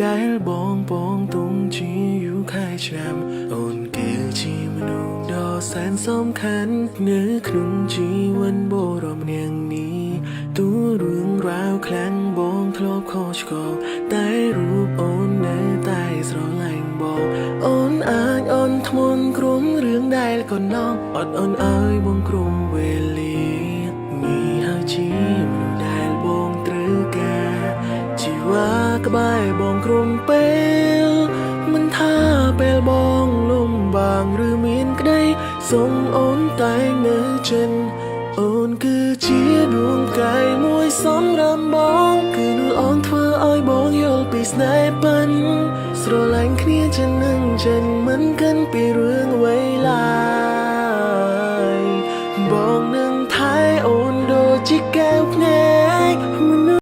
ដែលបងបងទុំជាយូរខែឆ្នាំអូនគឺជាមនុស្សដ៏សែនសំខាន់នៅក្នុងជីវិតបរមនាងនេះទូរឿងរ៉ាវខ្លាំងបងធ្លាប់ខុសឆ្គងតែរូបអូននៅតែស្រឡាញ់បងអូនអាចអន់ធ្ងន់ក្រុមរឿងដែលកន្លងអត់អូនឲ្យបងក្រុមវេលានេះហើយជាមនុស្សដែលបងត្រូវការជីវ៉ាក្បែរបងក្រុមពេលមិនថាពេលបងលំបាកឬមានក្តីសូមអូនតែងនៅចិនអូនគឺជាដួងកាយមួយសម្រាប់បងគឺនោះអូនធ្វើឲ្យបងយល់ពីស្នេហ៍ពិនស្រឡាញ់គ្នាចិននឹងចិនមិនកិនពីរឿងអ្វីឡើ